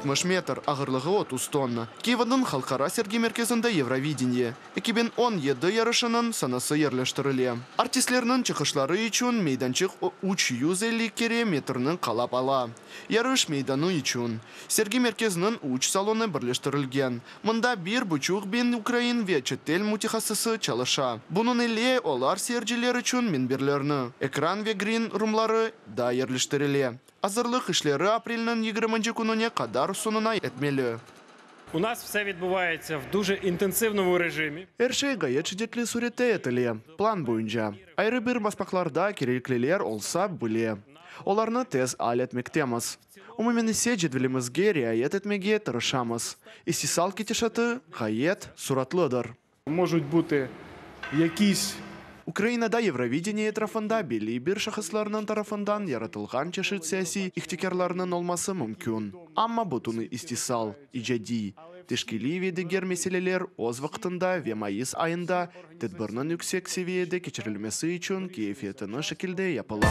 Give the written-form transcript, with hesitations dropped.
70 metr, ağırlığı 30 tonna. Kyivniñ Halqara sergi merkezinde Yevrovideniye, 2017 yarışınıñ sanası yerleştirile. Artistlerniñ çıqışları içün meydançıq 350 kere metrni qalap ala. Yarış meydanı içün sergi merkeziniñ üç salonı birleştirilgen. Mında bir buçuq biñ ukrain ve çetel mütehassısı çalışa. Bunıñ ile olar seyirciler içün minberlerni, ekran ve grin rumları da yerleştirile. Azırlıq işleri aprelniñ yigirminci kününe qadar soñuna yetmeli. У нас все відбувається в дуже інтенсивному режимі. Er şey ğayet şiddetli sürette etile, plan boyunca. Ayrı bir basmaqlarda kerekliler olsa bile, olarnı tez al etmektemiz. Umumen ise cedvelimizge riayet etmege tırışamız. İstisal ketişatı ğayet suratlıdır. Можуть бути якісь Ukrainada Yevrovideniye etrafında belli bir şahıslarnıñ tarafından yaratılğan çeşit siyasiy ihtikârlarnıñ olması mümkün. Amma bütün istisal, icadiy, teşkiliy ve diger meseleler öz vaqtında ve mayıs ayında tedbirniñ yüksek seviyede keçirilmesi içün keyfiyetli şekilde yapıla.